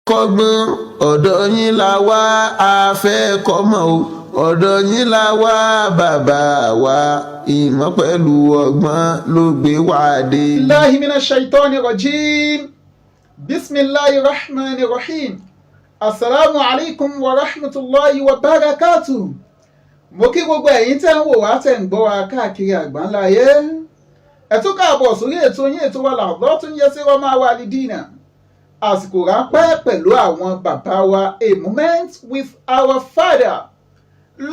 Kọ́gbọ́n ọ̀dọ̀ yín la wá, a fẹ́ kọ́mọ o. Ọ̀dọ̀ yín la wá, bàbá wa. Ìmọ̀ pẹ̀lú ọgbọ́n ló gbé wá dé. الله من الشيطان الرجيم، بسم الله الرحمن الرحيم. السلام عليكم ورحمة الله وبركاته. Mo kí gbogbo ẹ̀yin tẹ́ ń wò wá, tẹ́ ń gbọ́ wa káàkiri àgbáńlá ayé. Ẹ tún káàbọ̀ sórí ètò yín, ètò wa, làbọ́ tún yẹ sí ọmọ wa lidina. Àsìkò ráńpẹ́ pẹ̀lú àwọn bàbá wa, a moment with our father.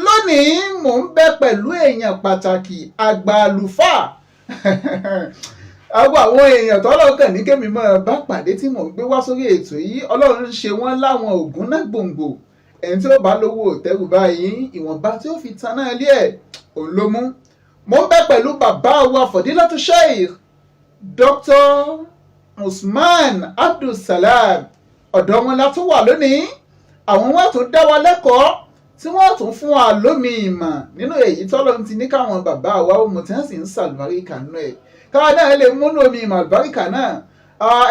Lónìí, mò ń bẹ pẹ̀lú èèyàn pàtàkì, àgbà àlùfáà. Àwọn èèyàn tọ́lọ́kàn ní kémi máa bá pàdé tí mò ń gbé wá sórí ètò yìí, Ọlọ́run ń ṣe wọ́n láwọn ògùn náà gbòǹgbò. Ẹni tí ó bá lówó òtẹ́rù báyìí, ìwọ̀nba tí ó fi taná ilé ẹ̀ òun ló mú. Mò ń bẹ pẹ̀lú bàbá wa, Fọ̀dílátù Sheikh Dr. Usman Abdulsalam. Ọ̀dọ̀ wọn la tún wà lónìí. Àwọn wọn tún dá wa lẹ́kọ̀ọ́, tí wọ́n tún fún wa lómi ìmọ̀ nínú èyí tọ́lọ́run ti ní káwọn bàbá wa ó mu, tí wọ́n sì ń ṣàlùbáríkà nínú ẹ̀, káwa náà lè múnú omi ìmọ̀ àlùbáríkà náà.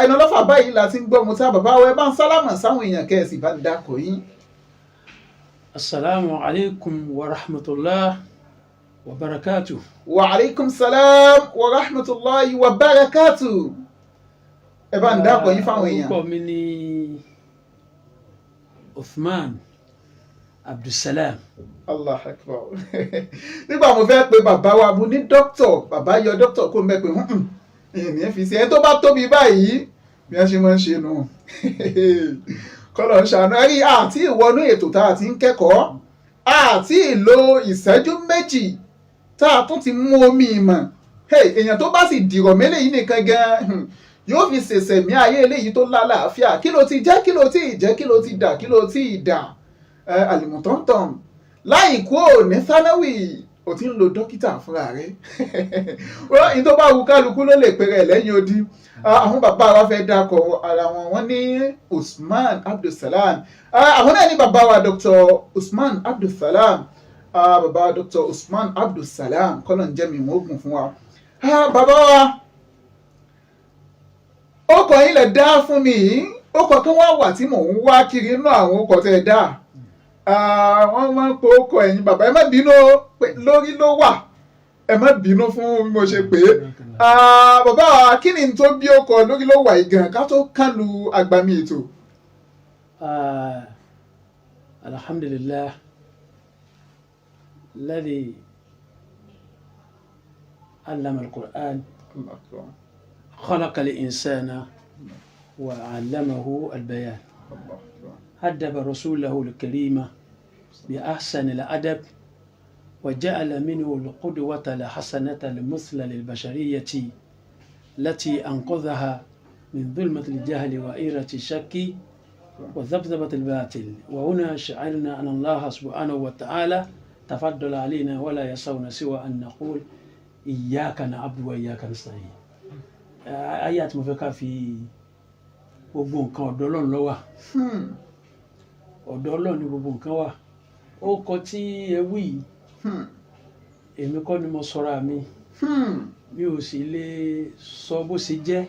Ẹnu ọlọ́fà báyìí la ti ń gbọ́ mu tá. Bàbá wa, ẹ bá ń sálámà sáwọn èèyàn, kẹ́ ẹ sì bá ń dákọ̀ yín. السلام عليكم ورحمة الله وبركاته. وعليكم السلام ورحمة الله وبركاته. Ẹ bá ń dákọ̀ yín fáwọn èèyàn. Orúkọ mi ni Uthman Abdulsalam. الله أكبر. Nígbà mo fẹ́ pe bàbá wa, mo ní dókítọ̀. Bàbá yọ dókítọ̀ kó mẹ́ pé ìní fi sí ẹni tó bá tóbi báyìí, bí wọ́n ṣe máa ń ṣe nù. Kọ́lọ̀ ń ṣàánú ẹ̀rí àti ìwọnú ètò tá a ti ń kẹ́kọ̀ọ́, àti ìlò ìṣẹ́jú 2 tá a tún ti mú omi ìmọ̀. Èèyàn tó bá sì dìrọ̀ mélèé yìí nìkan gan-an, yóò fi ṣẹ̀ṣẹ̀ mí ayé eléyìí tó lálàáfíà. Kí ló ti jẹ́? Kí ló ti jẹ́? Kí ló ti dà? Kí ló ti dà? Àlìmọ̀tọ́ntọ̀n láì kú ò ní sánáwì, ò ti ń lo dókítà fúnra rẹ̀. Wọ́n ní tó bá wu kálukú ló lè pèrè lẹ́yìn odi. Àwọn bàbá wa fẹ́ dákọ̀ ara wọn. Wọ́n ní Usman Abdulsalam. Àwọn náà ní bàbá wa Dr. Usman Abdulsalam. Bàbá wa Dr. Usman Abdulsalam, kọ́nà ń jẹ́ mi wọ́n gùn fún wa. Bàbá wa, ó kọ̀ yín lẹ̀ dá fún mi yìí. Ó kọ̀ kí wọ́n wà tí mò ń wá kiri inú àwọn ọkọ̀ tẹ́ ẹ dá. Wọ́n máa ń po ọkọ̀ ẹ̀yìn. Bàbá, ẹ má bínú pé lórí ló wà. Ẹ má bínú fún bí mo ṣe pè é. Bàbá wa, kí ni tó bí ọkọ̀ lórí ló wà yìí gan, ká tó kánlu agbami ètò? الحمد لله الذي علم القرآن، خلق الإنسان وعلمه البيان، أدب رسوله الكريم بأحسن الأدب، وجعل منه القدوة الحسنة المثلى للبشرية التي أنقذها من ظلمة الجهل وإيرة الشك وذبذبة الباطل. وهنا شعرنا أن الله سبحانه وتعالى تفضل علينا، ولا يسعنا سوى أن نقول إياك نعبد وإياك نستعين. Ayé àti mo fẹ́ ká fi gbogbo nǹkan, ọ̀dọ̀ Ọlọ́run ló wà. Ọ̀dọ̀ Ọlọ́run ni gbogbo nǹkan wà. Ó kọ tí ẹ wí yìí, èmi kọ́ ni mo sọra mi. Mi ò sì lè sọ bó ṣe jẹ́.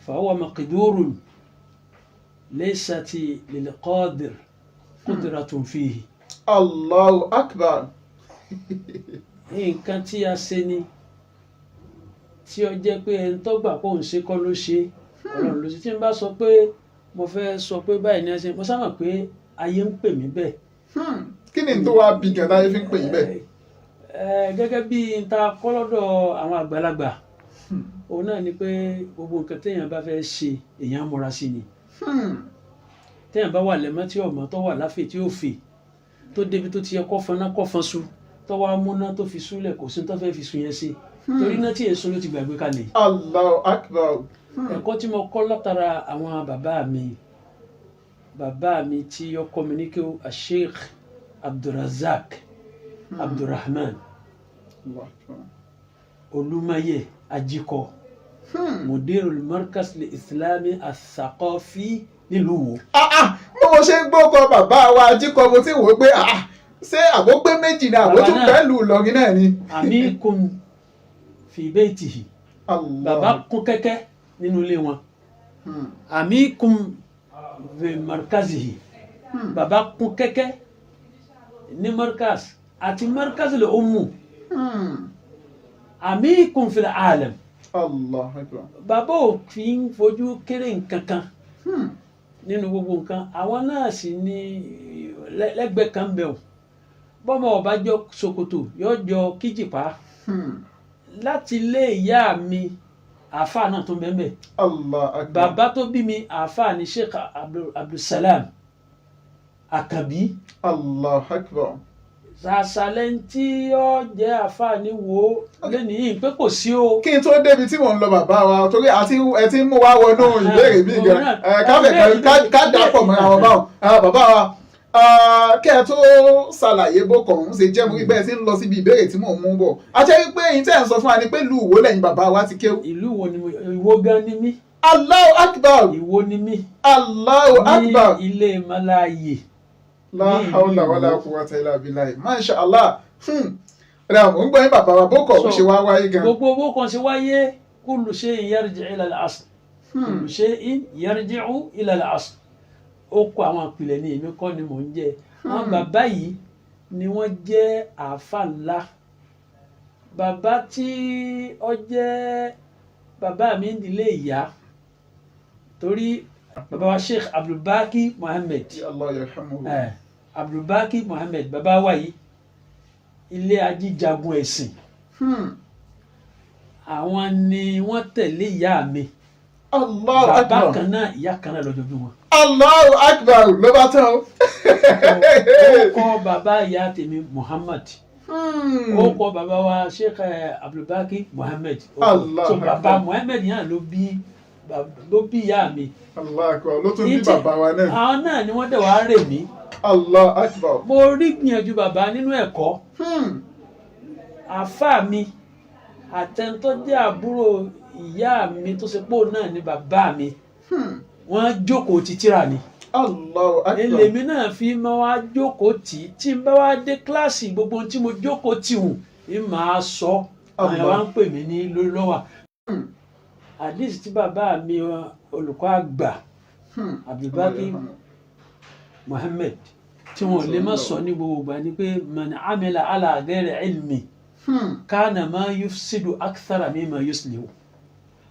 فهو مقدور، ليست للقادر قدرة فيه. الله أكبر. Nǹkan tí a ṣe ni tí ó jẹ́ pé ẹni tó gbà pé òun ṣe kọ́ ló ṣe, Ọlọ́run ló ṣe. Tí n bá sọ pé mo fẹ́ sọ pé báyìí ni ẹ ṣe, mo sábà pé ayé ń pè mí bẹ́ẹ̀. Kí ni tó wá bí gan táyé fi ń pè yín bẹ́ẹ̀? Ẹ gẹ́gẹ́ bí n ta kọ́ lọ́dọ̀ àwọn àgbàlagbà, òun náà ni pé gbogbo nǹkan téèyàn bá fẹ́ ṣe, èèyàn á múra sí ni. Téèyàn bá wà lẹ́mọ́ tí ọmọ tó wà láfè tí ó fè tó débi tó ti yẹ kọ́ fọnná kọ́ fọn su, tó wá múná tó fi súlẹ̀, kò sí tó fẹ́ fi sun yẹn sí, torí náà tí èso ló ti gbàgbé kalẹ̀. الله أكبر. Ẹ̀kọ́ tí mo kọ́ látara àwọn bàbá mi, bàbá mi tí ó kọ́ mi ní kí ó, Sheikh Abdulrazak Abdulrahman الله أكبر. Olúmáyé Ajíkọ, mudirul markaz li islami asaqafi nílùú Ìwó. Ah ah, bí mo ṣe ń gbókọ bàbá wa Ajíkọ, mo ti wò ó pé ah ah, ṣé àbó pé méjì ni àbó Bàbá tún náà. pẹ̀lú Ìlọrin náà ni. Amikun fi baytihi. Allah. Bàbá kún kẹ́kẹ́ nínú ilé wọn. Amikun Fi markazihi. Bàbá kún kẹ́kẹ́ ní markaz àti markaz lè ummu. Amikun fil alam. Allah akbar. Bàbá ò fi ń fojú kéré nǹkan kan nínú gbogbo nǹkan. Àwọn náà sì ní lẹ́gbẹ̀ẹ́ kan bẹ̀ o. Bọ́mọ ọba jọ ṣòkòtò yóò jọ kíjìpá. Láti ilé ìyá mi, àáfàá náà tó ń bẹ́ẹ̀ bẹ́ẹ̀. Allah akbar. Bàbá tó bí mi, àáfàá ni Sheikh Abdulsalam Àkànbí. Allah akbar. Sàṣàlẹ̀ tí ó jẹ́ àáfàá ní wo lẹ́nu yìí pé kò sí o. Kí n tó débi tí mò ń lọ, bàbá wa, torí àti ẹ ti ń mú wa wọnú ìbéèrè mi gan, káfẹ́ ká dàpọ̀ mọ́ra wọn báwọn. Bàbá wa, kí ẹ tó ṣàlàyé bó kàn ń ṣe jẹ́, mo rí bẹ́ẹ̀ tí ń lọ síbi ìbéèrè tí mò ń mú bọ̀. A jẹ́ wípé èyí tẹ́ ẹ̀ ń sọ fún wa ni pé ìlú Ìwó lẹ́yìn bàbá wa ti kéwú. Ìlú wo ni mo, Ìwó gan ni mí. Allahu akbar. Ìwó ni mí. Allahu akbar. Ní ilé Mọ́láyè. La hawla wala quwwata illa billahi, masha Allah. Ọ̀dà, mò ń gbọ́ yín, bàbá wa, bó kọ̀ ń ṣe wá wáyé gan. Gbogbo owó kan ṣe wáyé, kullu shay'in yarji'u ila al-asl. Kullu shay'in yarji'u ila al-asl. Ó kó àwọn ìpìlẹ̀ ní, èmi kọ́ ni mò ń jẹ́. Àwọn bàbá yìí ni wọ́n jẹ́ àáfà ńlá. Bàbá tí ó jẹ́ bàbá mi ń dilé ìyá, torí bàbá wa Sheikh Abdulbaki Muhammed. Allah yarhamuhu. Abdulbaki Muhammed, bàbá wa yìí, ilé ajíjagun ẹ̀sìn. Àwọn ni wọ́n tẹ̀lé ìyá mi. Allahu Bàbá akbar. kan náà, ìyá kan náà lọ́jọ́ bí wọn. Allahu akbar, ló bá tán o. Ó kọ́ bàbá ìyá tèmi Muhammad. Ó kọ́ bàbá wa Sheikh Abdulbaki Muhammed. Allah So bàbá akbar. Muhammed yẹn ló bí ìyá mi. Allah akbar, ló tún bí bàbá wa náà. Àwọn náà ni wọ́n dẹ̀ wá rè mí. Allah akbar. Mo rí gbìyànjú bàbá nínú ẹ̀kọ́. Àáfàá mi àtẹnutọ́ jẹ́ àbúrò ìyá mi tó ṣe pò náà ni bàbá mi, wọ́n jókòó ti tírà ni. Allahu akbar. Èlèmi náà fi máa wá jókòó tì í. Tí n bá wá dé kíláàsì, gbogbo ohun tí mo jókòó tì hùn ní màá sọ. Àwọn Allah. wá ń pè mí ní lórí lọ́wà àdìsí tí bàbá mi, olùkọ́ àgbà Abdulbaki Muhammed, tí wọn ò lè má sọ ní gbogbo ìgbà ni pé man amila ala ghairi ilmi kana ma yufsidu akthara mimma yuslihu.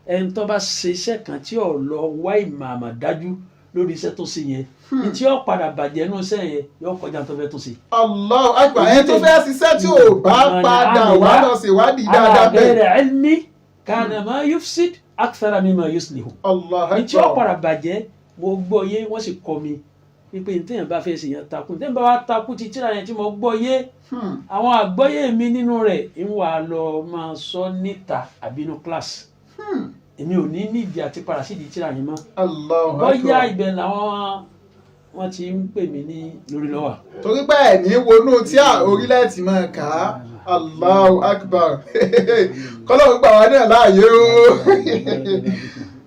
Ẹni tó bá ṣe iṣẹ́ kan tí ò lọ wá ìmọ̀ àmọ̀dájú lórí iṣẹ́ tó ṣe yẹn, ní tí yóò padà bàjẹ́ inú iṣẹ́ yẹn yóò kọjá tó fẹ́ tó ṣe. Allahu akbar, ẹni tó fẹ́ ṣiṣẹ́ tí ò bá padà wá lọ ṣèwádìí dáadáa ala bẹ́ẹ̀. ghairi ilmi kana ma yufsid akthara mimma yuslihu. Allahu Ní tí yóò akbar. padà bàjẹ́. Mo gbọ́ yé, wọ́n sì kọ́ mi wípé ní téèyàn bá fẹ́ ṣe yẹn takú, téèyàn bá wá takú ti tíra yẹn tí mo gbọ́ yé, àwọn àgbọ́yé mi nínú rẹ̀ ń wà lọ máa sọ níta àbí inú kíláàsì. Èmi ò ní nídìí àti padà sídìí tíra yẹn mọ́. Allahu Bóyá akbar. ibẹ̀ làwọn wọ́n ti ń pè mí ní lórí lọ́wà. Torí pé ẹ̀ ní wọnú tí a orílẹ̀ ti máa kà á. Allahu akbar, kọ́lọ́run gbà wá náà láàyè o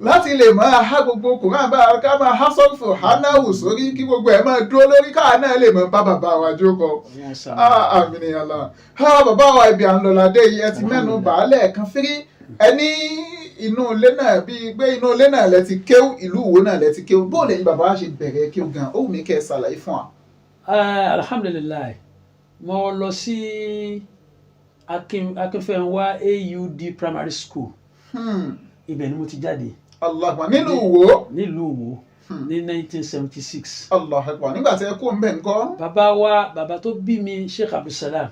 láti lè máa há gbogbo Quran, bá ká máa há sọ́fù hánáwù sórí, kí gbogbo ẹ̀ máa dúró lórí, káà náà lè máa bá bàbá wa jókòó. Àmín ya Allah. Bàbá wa, ibi à ń lọ ládé yìí, ẹ ti mẹ́nu bàálẹ̀ kan fírí. Ẹ ní inú ilé náà, bíi pé inú ilé náà lẹ ti kéwú, ìlú Ìwó náà lẹ ti kéwú. Bó lẹ́yìn bàbá wa ṣe bẹ̀rẹ̀ kéwú gan, ó wù mí kẹ́ ẹ ṣàlàyé fún wa. Alhamdulillahi, mo lọ sí Akínfẹ́nwá AUD Primary School. Ibẹ̀ ni mo ti jáde. Allah akbar, nínú Ìwó? Nílùú Ìwó ní 1976. Allah akbar, nígbà tí ẹ kó ń bẹ̀ ńkọ́? Bàbá wa, bàbá tó bí mi, Sheikh Abdulsalam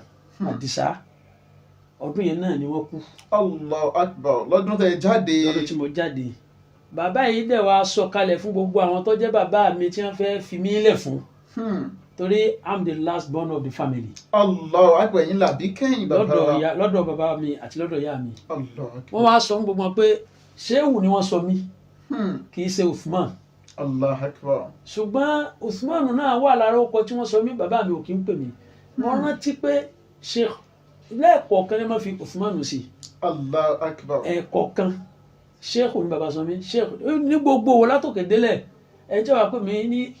Adisa, ọdún yẹn náà ni wọ́n kú. Allah akbar, lọ́dún tẹ jáde. Lọ́dún tí mo jáde. Bàbá yìí dẹ̀ wá sọ kalẹ̀ fún gbogbo àwọn tó jẹ́ bàbá mi tí wọ́n fẹ́ fi mí lẹ̀ fún, torí I'm the last born of the family. Allah akbar, yín làbí kẹ́yìn, bàbá Lọ́dọ̀ wa. ìyá, lọ́dọ̀ bàbá mi àti lọ́dọ̀ ìyá mi. Allah akbar. Wọ́n wá sọ fún gbogbo wọn pé Ṣéwù ni wọ́n sọ mí, kì í ṣe Uthman. Allah akbar. Ṣùgbọ́n Uthman náà wà lára ọkọ tí wọ́n sọ mí. Bàbá mi ò kí ń pè mí. Mo rántí pé Sheikh lẹ́ẹ̀kọ̀ọ̀kan ní wọ́n fi Uthman sí. Allah akbar. Ẹ̀ẹ̀kọ̀ọ̀kan Sheikh ní bàbá sọ mí Sheikh ní gbogbo wo látòkè délẹ̀. Ẹ jẹ́ wàá pè mí ní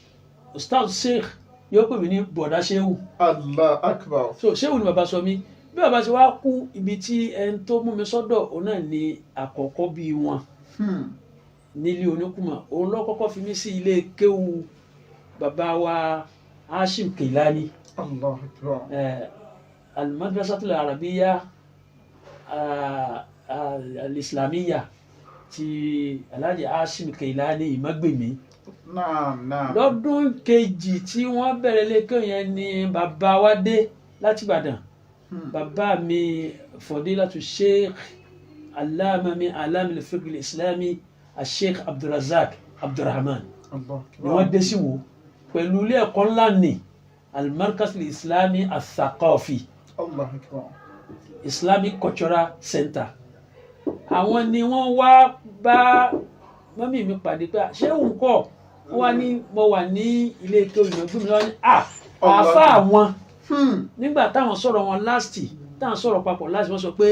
Ustaz Sheikh, yóò pè mí ní bọ̀dá Shehu. Allah akbar. So Shehu ni bàbá sọ mí. Bí bàbá ṣe wá kú, ibi tí ẹni tó mú mi sọ́dọ̀ òun náà ni àkọ́kọ́ bí wọn. Nílé oníkùmọ̀, òun ló kọ́kọ́ fi mí sí ilé kéwu bàbá wa Hashim Keilani. Allah akbar. Al-Madrasatul Arabiya al-Islamiyya ti Alhaji Hashim Keilani Ìmọ̀gbèmí. Naam, naam. Lọ́dún kejì tí wọ́n bẹ̀rẹ̀ lẹ́kọ̀ọ́ yẹn ni bàbá wa dé láti Ìbàdàn. Bàbá mi, Fadilatu Sheikh Allama min alami al-fiqh al-islami, Sheikh Abdulrazak Abdulrahman, Allah ni wọ́n dé sí wo pẹ̀lú ilé ẹ̀kọ́ ńlá ní Al-Markaz al-Islami al-Thaqafi, Allah akbar. Islamic Cultural Center. Àwọn ni wọ́n wá bá mummy mi pàdé pé ṣé òun kọ́ wọ́n wá ní mo wà ní ilé ike olùmọ̀gbọ́n mi lọ́wọ́ ní à àáfà àwọn. Nígbà táwọn sọ̀rọ̀ wọn last, táwọn sọ̀rọ̀ papọ̀ last, wọ́n sọ pé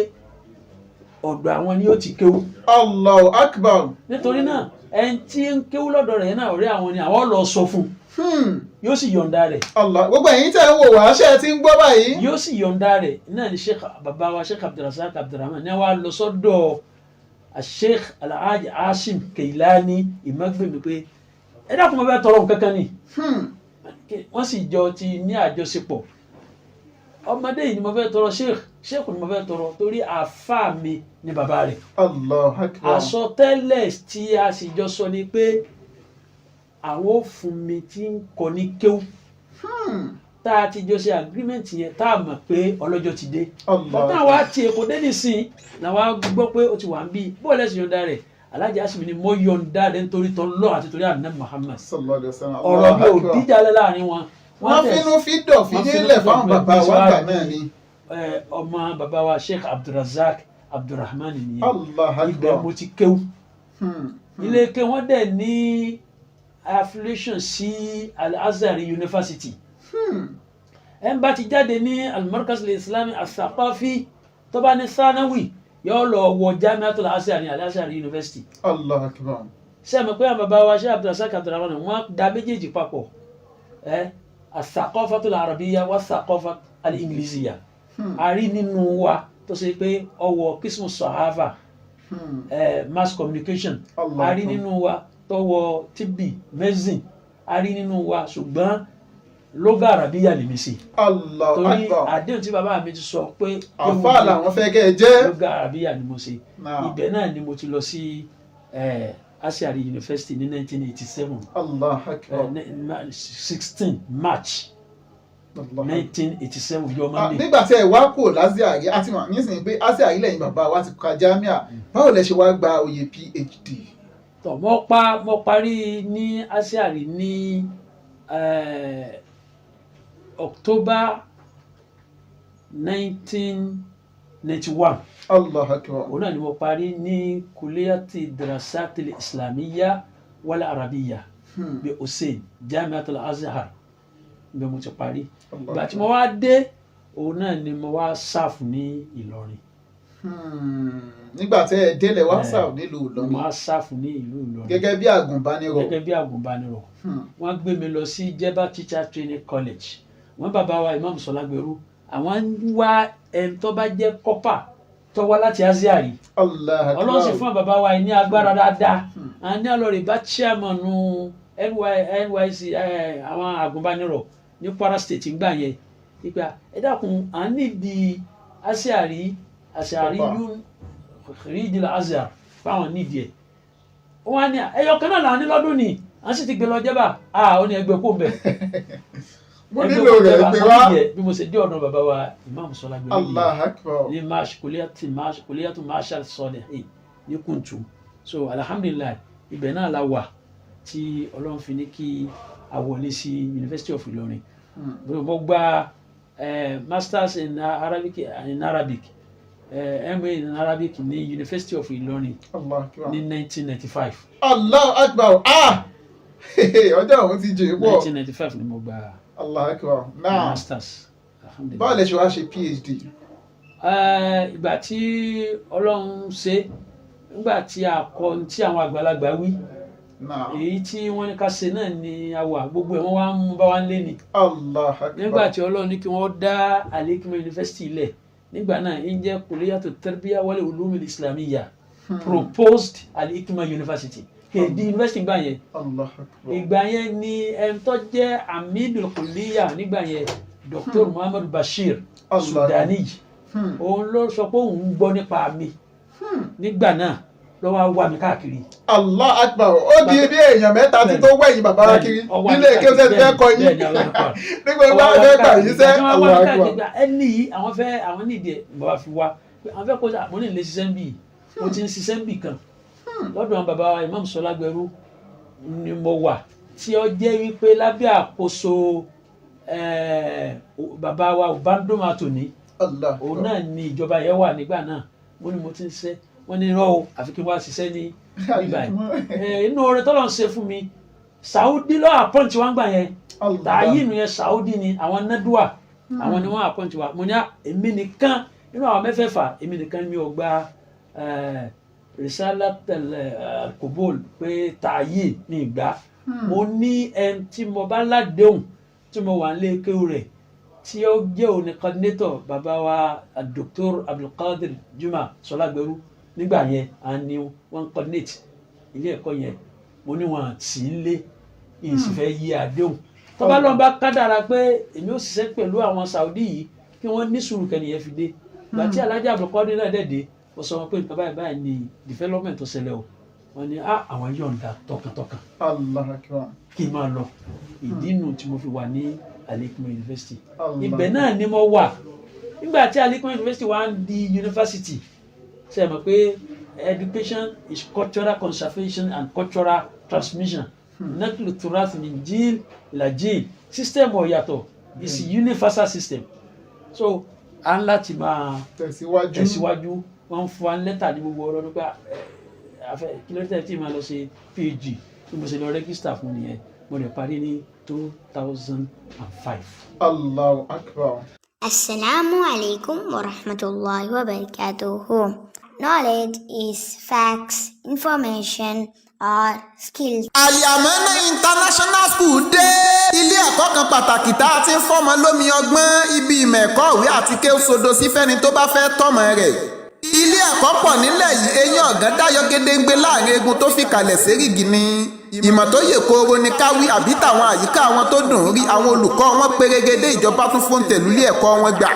ọ̀dọ̀ àwọn ni ó ti kéwú. Allahu akbar. Nítorí náà, ẹni tí ń kéwú lọ́dọ̀ rẹ̀ náà, ọ̀rẹ́ àwọn ni àwọn lọ sọ fún un, yóò sì yọ̀ǹda rẹ̀. Allah, gbogbo ẹ̀yin tẹ́ ń wò wá, ṣé ẹ ti ń gbọ́ báyìí? Yóò sì yọ̀ǹda rẹ̀ náà ni Sheikh, bàbá wa Sheikh Abdulrasaq Abdulrahman ní wàá lọ sọ́dọ̀ Sheikh Alhaji Hashim Keilani Ìmọ̀gbèmí pé ẹ dákun, mo fẹ́ tọrọ nǹkan kan ni. Wọ́n sì jọ ti ní àjọṣepọ̀. Ọmọdé yìí ni mo fẹ́ tọrọ, sheikh ni mo fẹ́ tọrọ, torí àáfàá mi ni bàbá rẹ̀. Allahu akbar. Àsọtẹ́lẹ̀ tí a sì jọ sọ ni pé àwọn ò fún mi tí ń kọ ní kéwú. Tá a ti jọ ṣe agreement yẹn, tá a mọ̀ pé ọlọ́jọ́ ti dé. Allah. Bàtà wa ti Èkó dé nísìn làwa gbọ́ pé ó ti wà ń bí bóòlù ẹ̀sìn yọ̀ǹda rẹ̀. Alhaji Hashim ni mo yọ̀ǹda rẹ̀ nítorí tọ́lọ́ àti torí àná Muhammad. Sallallahu alaihi wasallam. Ọ̀rọ̀ bí Allahu ò akbar. díjà lẹ́ láàrin wọn. Wọ́n finú fídọ̀ fi wọ́n finú nílẹ̀ fáwọn fídọ̀ bàbá wa wá gbà náà ni. Ọmọ bàbá wa Sheikh Abdulrazak Abdulrahman nìyẹn. Allah Ibẹ̀ akbar. mo ti kéwú. Ilé ké wọ́n dẹ̀ ní affiliation sí Al-Azhar University. Ẹ̀ ń bá ti jáde ní Al-Markaz al-Islami al-Thaqafi, tó bá ní sanawi, yóò lọ wọ Jamiatul Azhar ní Al-Azhar University. Allah akbar. Ṣé ẹ mọ̀ pé àwọn bàbá wa Sheikh Abdulrazak Abdulrahman, wọ́n da méjèèjì papọ̀, ẹ al-Thaqafatul Arabiyya wa al-Thaqafa al-Ingliziyya. A rí nínú wa tó ṣe pé ọwọ́ qismu sahafa, mass communication. Allah A rí nínú wa tọwọ́ tibbi, medicine. A rí nínú wa, ṣùgbọ́n lugha arabiyya lèmi sí, Allah torí akbar. àdéhùn tí bàbá mi ti sọ pé Àfáà làwọn fẹ́ kẹ́ ẹ jẹ́. Lugha arabiyya ni mo ṣe. Ibẹ̀ náà ni mo ti lọ sí Azhar University ní 1987, Allah akbar. 16 March Allah. 1987, yọ Ah, Monday. Nígbà tí ẹ wá kò lásìárì, àti mọ̀ nísìnyí pé Azhar lẹ́yìn bàbá wa ti ka jámíà, báwo lẹ ṣe wá gba oyè PhD? Tọ, mo parí ní Azhar ní October 1991. Allah akbar. Òun náà ni mo parí ní Kuliyati Dirasati Islamiyya wal Arabiyya bí Hussein, Jamiatul Azhar, bí mo ti parí. Allah. Ìgbà tí mo wá dé, òun náà ni mo wá serve ní Ìlọrin. Nígbà tí ẹ délẹ̀ wá serve nílùú Mo Ìlọrin. wá serve ní ìlú Ìlọrin. Gẹ́gẹ́ bí àgùnbánirọ̀. Gẹ́gẹ́ bí àgùnbánirọ̀. Wọ́n gbé mi lọ sí Jebba Teacher Training College. Wọ́n bàbá wa Imam Sọlágbèrú, àwọn ń wá ẹni tó bá jẹ́ corper tó wá láti Azhar. Allah akbar. Ọlọ́run sì fún bàbá wa yìí ní agbára dáadáa. Àwọn ní àlọ́ bá chairman NYC, àwọn àgùnbánirọ̀ ní Kwara State ń gbà yẹn, ìgbà ẹ dákun, à ń nídìí Azhari, Azhari Bàbá. Yún rídìí Azhar fáwọn nídìí ẹ̀. Wọ́n á ní ẹyọ kan náà là ń ní lọ́dún ni à ń sì ti gbé lọ jẹ́bà. À ó ní ẹgbẹ́ kó ń bẹ̀. Mo nílò rẹ̀, gbé wá. Bí mo ṣe dé ọ̀dọ̀ bàbá wa Imam Sọlágbèrú Allah akbar. ní march kuliyatu marshal sọlẹ̀ ní Kuntu. So alhamdulillahi, ibẹ̀ náà la wà tí Ọlọ́run fi ní kí a wọlé sí University of Ilorin. Mo gba masters in Arabic, MA in Arabic ní University of Ilorin Allah akbar. ní 1995. Allah akbar. Ah, ọjọ́ òun ti jìn pọ̀. 1995 ni mo gba Allah akbar. Now, masters, alhamdulillahi. báwo lẹ ṣe wá ṣe PhD? Ìgbà tí Ọlọ́run ṣe, nígbà tí a kọ ohun tí àwọn àgbàlagbà wí, Now, èyí tí wọ́n ní ká ṣe náà ni a wà, gbogbo ẹ̀ wọ́n wá ń mú bá wa ń lé ni. Allah akbar. Nígbà tí Ọlọ́run ní kí wọ́n dá Al-Hikmah University lẹ̀, nígbà náà ń jẹ́ Kuliyatu Tarbiya wal Ulum Islamiyya, proposed Al-Hikmah University. Kéde yunifásitì gbà yẹn. Allah akbar. Ìgbà yẹn ni ẹni tó jẹ́ Amidul Kulliya nígbà yẹn, Dr. Muhammad Bashir Allah. Sudani, òun ló sọ pé òun gbọ́ nípa mi nígbà náà, ló wá wá mi káàkiri. Allah akbar. Ó di bí èèyàn mẹ́ta tí tó wẹ̀yìn bàbá wa kiri nílé kéwọ́sẹ̀ tí fẹ́ kọ yín Bẹ́ẹ̀ni, Allah akbar. nígbà tí wọ́n fẹ́ gbà yín sẹ́. Allah akbar. Ẹni yìí, àwọn fẹ́, àwọn nídìí ẹ̀. Bàbá fi wá pé àwọn fẹ́ kó sá. Mo ní lè ṣiṣẹ́ ń bì, mo ti ń ṣiṣẹ́ ń bì kan lọ́dọ̀ àwọn bàbá wa, Imam Sọlágbẹrú ni mo wà, tí ó jẹ́ wípé lábẹ́ àkóso bàbá wa Obandoma tòní, Allah òun náà ni ìjọba yẹn wà nígbà náà. Mo ní mo ti ń ṣiṣẹ́, wọ́n ní irọ́ o, àfi kí n wá ṣiṣẹ́ ní bíbá yìí. Inú oore tọ́lọ́ ń ṣe fún mi, Saudi ló appoint wa ń gbà yẹn. Allah. Tààyè yẹn, Saudi ni àwọn nadua, àwọn ni wọ́n appoint wa. Mo ní à, èmi nìkan nínú àwọn mẹ́fẹ̀ẹ̀fà, èmi nìkan mi ò gba risalatul qubul pé tààyè ní ìgbà. Mo ní ẹni tí mo bá ládéhùn, tí mo wà nílé kéwù rẹ̀, tí ó jẹ́ òní coordinator, bàbá wa Dr. Abdulkadir Juma Sọlágbẹrú nígbà yẹn, à ní wọ́n coordinate ilé ẹ̀kọ́ yẹn. Mo ní wọn tì í lé, ìsì fẹ́ yí àdéhùn. Tọ́ba lọ́n bá kádàrá pé èmi ò ṣiṣẹ́ pẹ̀lú àwọn Saudi yìí, kí wọ́n ní sùúrù kẹ́niyẹn fi dé. Gbà tí Alhaji Abdulkadir náà dẹ̀ dé, mo sọ wọn pé nǹkan báyìí báyìí ni development tó ṣẹlẹ̀ o. Wọ́n ní ah, àwọn yọ̀ǹda tọkàntọkàn Allah akbar. kí n máa lọ. Ìdí nu tí mo fi wà ní Al-Hikmah University. Allah. Ibẹ̀ náà ni mo wà nígbà tí Al-Hikmah University wà ń di university. Ṣe é mọ̀ pé education is cultural conservation and cultural transmission, naqlu turath min jil ila jil. System ò yàtọ̀, is universal system. So à ń láti máa tẹ̀síwájú. Tẹ̀síwájú. Wọ́n ń fún wa ní lẹ́tà ní gbogbo ọ̀rọ̀ nípa afẹ́ kí ló dé tí màá lọ ṣe PhD. Bí mo ṣe lọ register fún nìyẹn. Mo lè parí ní 2005. Allahu akbar. Assalamu alaikum wa rahmatullahi wa barakatuhu. Knowledge is facts, information, or skills. Àlìàmọ́nà International School dé. Ilé ẹ̀kọ́ kan pàtàkì tá a ti ń fọ́mọ lómi ọgbọ́n, ibi ìmọ̀ ẹ̀kọ́ ìwé àti ké sodo sí fẹ́ni tó bá fẹ́ tọ́mọ rẹ̀. Ilé ẹ̀kọ́ pọ̀ nílẹ̀ yìí, eyín ọ̀gán dáyọ gédéǹgbé láàrin egun tó fi kalẹ̀ sérìgì ni. Ìmọ̀ tó yè kooro ni káwí àbí tàwọn àyíká àwọn tó dùn ún rí, àwọn olùkọ́ wọn pérégedé, ìjọba tún fún tẹ̀lú ilé ẹ̀kọ́ wọn gbà.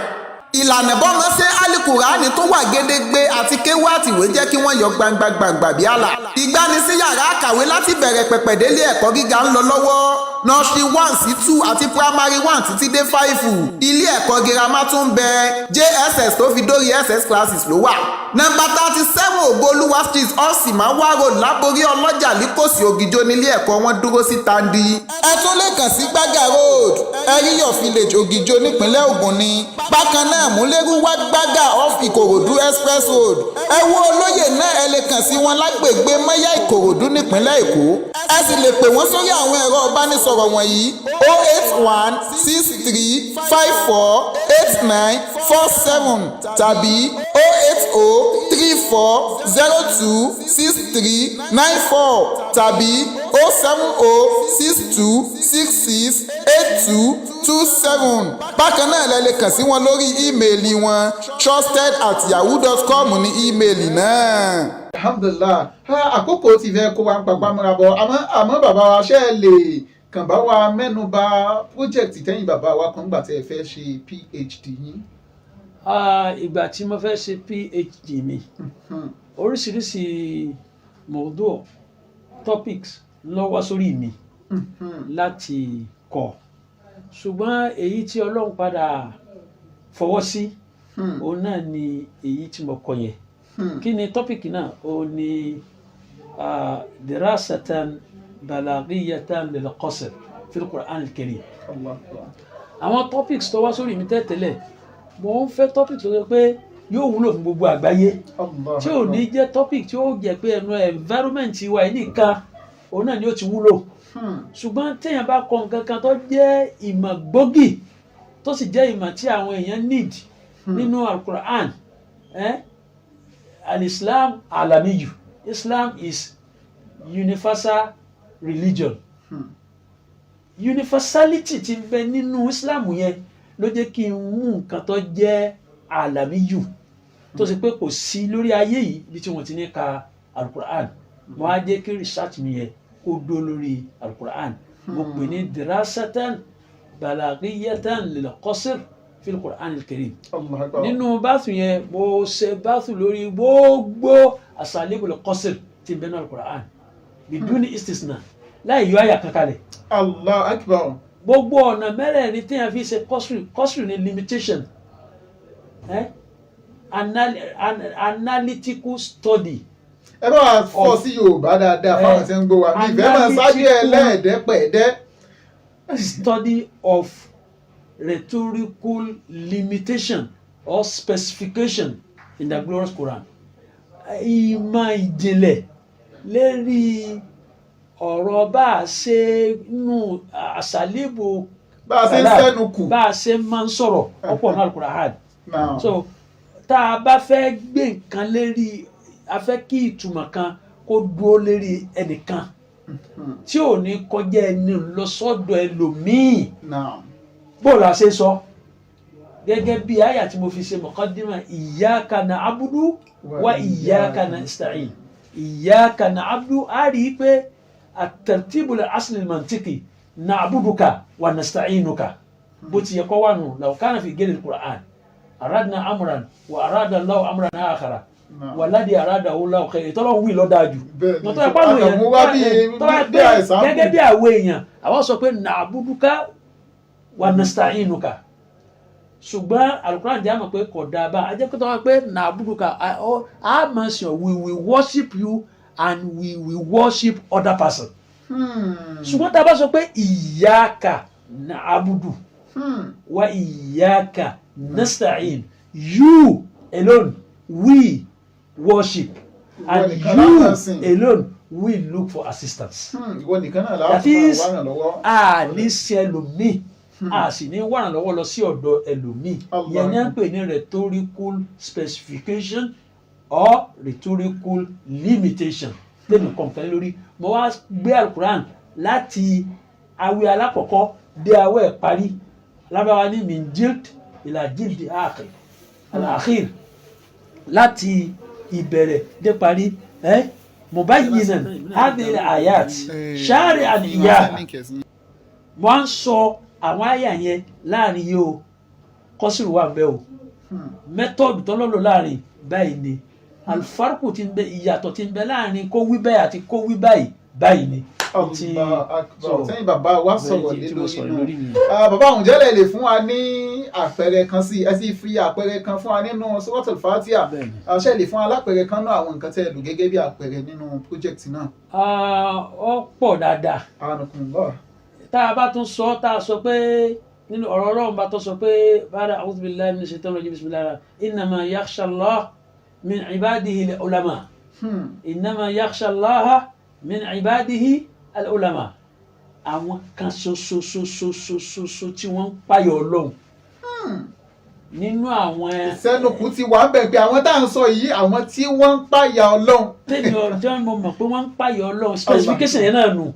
Ìlànà bọ́mọ ṣe alukurani tó wà gédégbé àti kéwú àtìwé jẹ́ kí wọ́n yọ gbangba gbangba bí àlà. Ìgbanisí yàrá àkàwé láti bẹ̀rẹ̀ pẹ̀pẹ̀ délé ẹ̀kọ́ gíga ń lọ lọ́wọ́, nursery 1 sí 2 àti primary 1 títí dé 5. Ilé ẹ̀kọ́ girama tún ń bẹ, JSS tó fi dórí SS classes ló wà. Nọ́mbà 37 Ògbólúwà Street, Ọ̀sìnmáwá Road, Láborí Ọlọ́jà, Líkòsí, Ògìjó nílé ẹ̀kọ́ wọn dúró sí Tandi. Ẹ tún lè kàn sí Gbága Road, Ẹ̀ríyọ̀ Village, Ògìjó, nípínlẹ̀ Ògùn ni. Bákan náà, Múlẹ́rúwá, Gbága, off Ìkòròdú Express Road. Ẹ wo olóyè náà, ẹ lè kàn sí wọn lágbègbè Mọ́yá, Ìkòròdú, nípínlẹ̀ Èkó. Ẹ sì lè pè wọ́n sórí àwọn ẹ̀rọ ìbánisọ̀rọ̀ wọ̀nyí: 08163548947 tàbí 08034026394 tàbí 07062668227. Bákan náà, lẹ lè kàn sí wọn lórí email wọn, trusted@yahoo.com ní email náà. Alhamdulilah. Ha, àkókò ti fẹ́ kó wa ń papá mọ́ra bọ̀. Àmọ́ bàbá wa, ṣe é lè kàn bá wa mẹ́nu bà project tẹ́yìn bàbá wa kan gbà tẹ́ ẹ fẹ́ ṣe PhD yín? Ah, ìgbà tí mo fẹ́ ṣe PhD mi, oríṣiríṣi mọ̀ọ́dọ̀ topics ló wá sórí mi láti kọ, ṣùgbọ́n èyí tí Ọlọ́run padà fọwọ́ sí, òun náà ni èyí tí mo kọ yẹn. Kí ni topic náà? Òun ni dirasatan balaghiyatan lil qasr fil Qur'an al-Karim. Allah akbar. Àwọn topics tó wá sórí mi tẹ́tẹ́lẹ̀, mo ń fẹ́ topic tó yẹ pé yóò wúlò fún gbogbo àgbáyé, Allah tí ò ní jẹ́ topic tí ó jẹ́ pé ẹnu environment wa yìí nìkan òun náà ni ó ti wúlò. Ṣùgbọ́n téèyàn bá kọ nǹkan kan tó jẹ́ ìmọ̀ gbòógì, tó sì jẹ́ ìmọ̀ tí àwọn èèyàn need nínú Al-Qur'an, al-Islam alamiyu, Islam is universal religion. Universality ti ń bẹ nínú Islam yẹn ló jẹ́ kí n mú nǹkan tó jẹ́ alamiyu, tó ṣe pé kò sí lórí ayé yìí bí tí wọ́n ti ní ka Al-Qur'an. Mo á jẹ́ kí research mi yẹn kó dó lórí Alukur'an. Mo pè ní dirasatan balaghiyatan lil qasr fil Qur'an al-Karim. Allah akbar. Nínú báàtù yẹn, mo ṣe báàtù lórí gbogbo asalibul qasr tí ń bẹ nínú Alukur'an biduni istisna, láì yọ àyà kankan lẹ̀. Allah akbar. Gbogbo ọ̀nà mẹ́rẹ̀ẹ̀rin tí a fi ṣe qasr. Qasr ní limitation, eh? Analytical study. Ẹ bá wa fọ́ sí Yorùbá dáadáa fáwọn tí ń gbọ́ wa, mi ìfẹ́ máa ṣáájú ẹ lẹ́ẹ̀dẹ́pẹ̀ẹ́dẹ́. Study of rhetorical limitation or specification in the glorious Quran. Ìmọ̀ ìjìnlẹ̀ lérí ọ̀rọ̀ bá a ṣe nù àṣàlíbù Bá a ṣe ń sẹ́nu kù. bá a ṣe máa ń sọ̀rọ̀ ọ̀pọ̀ náà Al-Quran. Now, So tá a bá fẹ́ gbé nǹkan lérí, a fẹ́ kí ìtumọ̀ kan kó dúró lérí ẹnìkan tí ò ní kọjá ẹni lọ sọ́dọ̀ ẹlòmíì, now, bó la ṣe sọ? Gẹ́gẹ́ bí àyà tí mo fi ṣe muqaddima, iyyaka na'budu wa iyyaka nasta'in. Iyyaka na'budu, a rí i pé at-tartibul asli al-mantiqi, na'buduka wa nasta'inuka, bó ti yẹ kó wà nù. Law kana fi ghayri al-Qur'an aradna amran wa arada Allahu amran akhara walladhi aradahu Allahu khayr, ìtọ́lọ́ wí lọ́ dáa jù. Bẹ́ẹ̀ ni. Tọ́ ẹ pàwọn èèyàn Àtàwọn wá tọ́ ẹ bí pé àìsàn gẹ́gẹ́ bí àwọn èèyàn, àwọn sọ pé na'buduka wa nasta'inuka, ṣùgbọ́n Alukuran jẹ́ àmọ̀ pé kò dáa bá a jẹ́ pé tọ́ pé na'buduka, a máa sìn ọ́, we will worship you and we will worship other person. Ṣùgbọ́n tá a bá sọ pé iyyaka na'budu wa iyyaka nasta'in, you alone we worship and nìkan you la máa sìn. alone we look for assistance. Ìwọ nìkan náà That láti máa is, wá ràn lọ́wọ́. a ní sí ẹlòmíì, a sì ní wà lọ́wọ́ lọ sí ọ̀dọ̀ ẹlòmíì. Allah. Yẹn ní à ń pè ní rhetorical specification or rhetorical limitation. Tẹ́mi kọ̀ọ̀kan lórí, mo wá gbé Alukuran láti awẹ́ alákọ̀ọ́kọ́ dé awẹ́ parí lábáwá ní min jild ila jild akhir al-akhir, láti ìbẹ̀rẹ̀ dé parí ẹ́ mubayyinan hadhihi al-ayat shari'an iyyaha. Mo á ń sọ àwọn àyà yẹn láàrin yìí o, kọ́sìrì wà bẹ́ẹ̀ o, method tó lọ́lọ́ láàrin báyìí ni alifarku ti ń bẹ, ìyàtọ̀ ti ń bẹ láàrin kó wí báyìí àti kó wí báyìí báyìí ni. Allah akbar. Sẹ́yìn bàbá wa sọ̀rọ̀ lé tí mo lórí sọ̀rọ̀ nù. lórí nìyẹn. Ah, bàbá, àwọn jẹ́lẹ̀ lè fún wa ní àpẹẹrẹ kan sí? Ẹ sì fi àpẹẹrẹ kan fún wa nínú Suratul Fatiha. Bẹ́ẹ̀ni. Àṣẹ lè fún wa lápẹẹrẹ kan náà, àwọn nǹkan tẹ́ ẹ lò gẹ́gẹ́ bí àpẹẹrẹ nínú project náà? Ah, ó pọ̀ dáadáa. Anukunlọ. Tá a bá tún sọ, tá a sọ pé nínú ọ̀rọ̀ Ọlọ́run bá tó sọ pé ba'da a'udhu billahi minash shaitani rajim, bismillah, innama yakhsha Allah min ibadihi al-ulama, innama yakhsha Allaha min ibadihi al-ulama. Àwọn kan ṣoṣoṣoṣoṣoṣo tí wọ́n ń payọ̀ Ọlọ́run nínú àwọn Ìsẹ́nukù ti wà ń bẹ̀ pé àwọn tá à ń sọ yìí, àwọn tí wọ́n ń pààyà Ọlọ́run. Tẹ́mi ọjọ́ mo mọ̀ pé wọ́n ń payọ̀ Ọlọ́run, specification yẹn náà nù.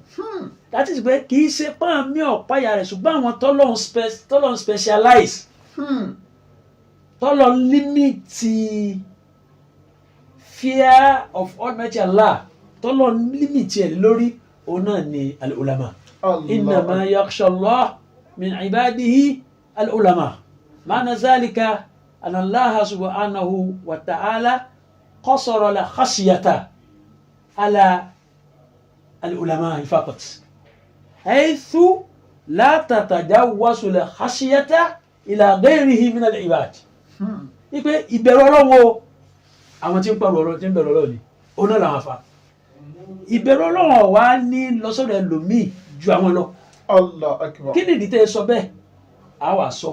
That is pé kì í ṣe pọ́n mi ò páyà rẹ̀, ṣùgbọ́n àwọn tọ́lọ́run specialize, tọ́lọ́run limit fear of Almighty Allah, tọ́lọ́run limit ẹ̀ lórí, òun náà ni al-ulama. Innama yakhsha Allah min ibadihi al-ulama. Ma'na zalika anna Allah subhanahu wa ta'ala qasara la khashyata ala al-ulama faqat, haythu la tatajawwazu al-khashyata ila ghayrihi min al-ibad. Ipe ìbẹ̀rù Ọlọ́run o, àwọn tí ń pẹ̀rù Ọlọ́run, tí ń bẹ̀rù Ọlọ́run ni, òun náà làwọn afa ìbẹ̀rù Ọlọ́run wá ní lọ́sọ̀rọ̀ ẹlòmíì ju àwọn lọ. Allah akbar. Kí ni ìdí tẹ́ ẹ sọ bẹ́ẹ̀? Á wà sọ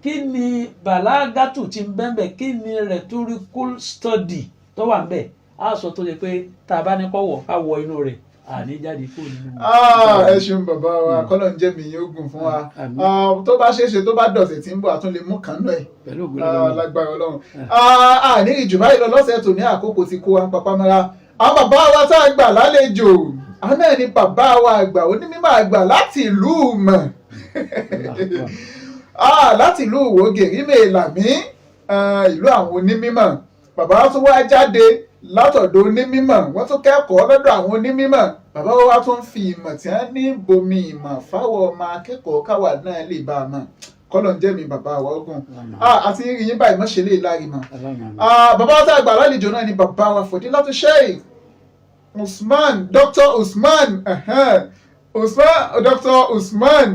kí ni balagatu ti ń bẹ́ẹ̀, kí ni rhetorical study tó wà ń bẹ̀, á sọ tó yẹ pé tá a bá ní kọ́ wọ̀ ká wọ inú rẹ̀, àní jáde kó nínú. Ah, ẹ ṣeun bàbá wa, kọ́lọ̀ ń jẹ́ mi yín ogun fún wa. Àmín. Ah, tó bá ṣeé ṣe, tó bá dọ̀sẹ̀ tí ń bọ̀, a tún lè mú kan náà ẹ̀. Pẹ̀lú ògùn Ah, Ọlọ́run. lágbára Ọlọ́run. Ah, ní ìjù báyìí lọ lọ́sẹ̀ tó ní, àkókò ti kó wa papá mọ́ra. Àwọn bàbá wa tá a gbà lálejò, àwọn náà ni bàbá wa àgbà, onímọ̀ àgbà láti ìlú Ìmọ̀, ah, láti ìlú Ìwó Gèrèmè Làmí, ìlú àwọn onímọ̀. Bàbá tún wá jáde. Látọ̀dọ̀ onímọ̀, wọ́n tún kẹ́kọ̀ọ́ lọ́dọ̀ àwọn onímọ̀. Bàbá wa tún fi ìmọ̀ tí wọ́n ní bomi ìmọ̀ fáwọn ọmọ akẹ́kọ̀ọ́ káwa náà lè bá a mọ̀. Kọ́lọ̀ ń jẹ́ mi bàbá wa ogun àti rí yín báyìí, mọ̀ṣẹ́ lè lárí mọ́. Bàbá wa tá a gbà lálejò náà ni bàbá wa Fọ̀dílátù Sheikh Usman, Dr. Usman, Usman, Dr. Usman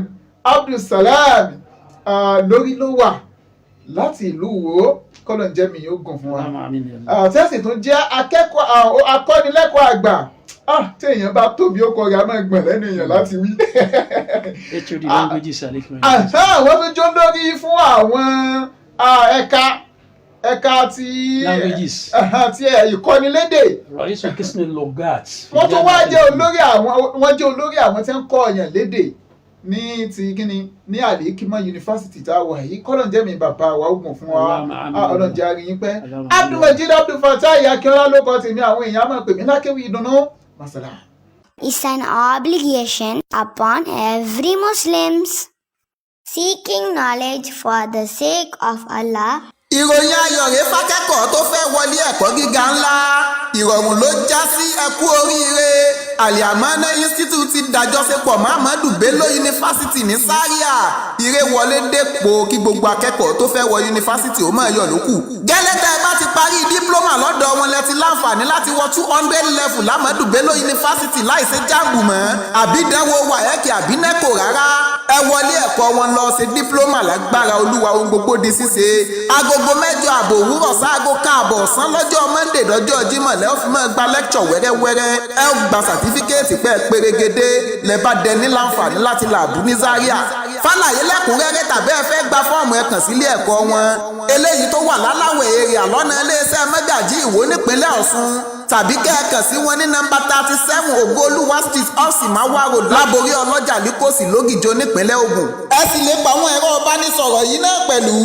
Abdulsalam lórí ló wà láti ìlú Ìwó. Kọ́lọ̀ ń jẹ́ mi yóò gùn fún wa. Tẹ́sì tún jẹ́ akẹ́kọ̀ọ́ akọ́nilẹ́kọ̀ọ́ àgbà. Tí èèyàn bá tóbi, ó kọrin, a máa gbọ̀n lẹ́nu èèyàn láti wí. HOD languages, Al-Hikmat. Wọ́n tún jó lórí fún àwọn ẹ̀ka ti languages. Ti ìkọ́nilédè. رئيس قسم اللغات. Wọ́n tún wá jẹ́ olórí àwọn, wọ́n jẹ́ olórí àwọn tí ń kọ́ ọ̀yàn lédè ní ti kíni ní Al-Hikmat University tá a wà yìí. Kọ́lọ̀ jẹ́ mi bàbá wa ogun fún wa, ọlọ́run jẹ́ àríyìn pẹ́. Abdulmajid Abdulfatai Akínọlá ló kọ́ tèmi, àwọn èèyàn máa pè mí lákéwì ìdùnnú masala. Is an obligation upon every Muslims seeking knowledge for the sake of Allah. Ìròyìn ayọ̀ rèé fákẹ́kọ̀ọ́ tó fẹ́ wọlé ẹ̀kọ́ gíga ńlá. Ìrọ̀rùn ló já sí. Ẹkú oríire. Al-Amana Institute ti dàjọṣepọ̀ mọ́ Ahmadu Bello University ní Zaria. Ire wọlé dépò kí gbogbo akẹ́kọ̀ọ́ tó fẹ́ wọ yunifásitì ó máa yọ̀ lókù. Gẹ́lẹ́ tẹ́ ẹ bá ti parí diploma lọ́dọ̀ wọn, lẹ ti láǹfààní láti wọ 200 level l'Ahmadu Bello University láìsí JAMB mọ́, àbí ìdánwò WAEC àbí NECO rárá. Ẹ wọlé ẹ̀kọ́ wọn lọ ṣe diploma. Lágbára Olúwa, ohun gbogbo di ṣíṣe. Aago 8:30 òwúrọ̀ sáago 1:30 ọ̀sán lọ́jọ́ Monday dọ́jọ́ Jímọ̀ lẹ́ ó fi máa gba lecture wẹ́rẹ́wẹ́rẹ́. Ẹ ó gba certificate pẹ́ pérégedé, lẹ bá dẹ ní láǹfààní láti làbú ní Zaria. Fàlàyé lẹ́kùnrẹ́rẹ́ tàbí ẹ fẹ́ gba fọ́ọ̀mù, ẹ kàn sílé ẹ̀kọ́ wọn eléyìí tó wà láláwẹ̀ area lọ́nà iléeṣẹ́ Mẹ́gàjí Ìwó nípínlẹ̀ Ọ̀ṣun, tàbí kẹ́ ẹ kàn sí wọn ní nọ́mbà 37 Ògoolúwa Street, off Simawa Road, Láborí Ọlọ́jà, Líkòsì, Lógìjó, nípínlẹ̀ Ògùn. Ẹ sì lè pa àwọn ẹ̀rọ ìbánisọ̀rọ̀ yìí náà pẹ̀lú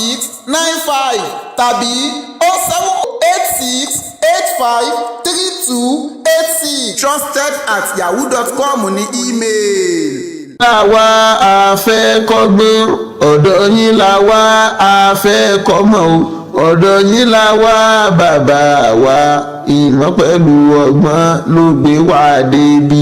08089620695 tàbí 0786853286. trusted@yahoo.com ní email. Làwa àfẹ́ kọ́gbọ́n, ọ̀dọ̀ yín làwa àfẹ́ kọ́mọ̀ o, ọ̀dọ̀ yín làwa bàbá wa. Ìmọ̀ pẹ̀lú ọgbọ́n ló gbé wá débi.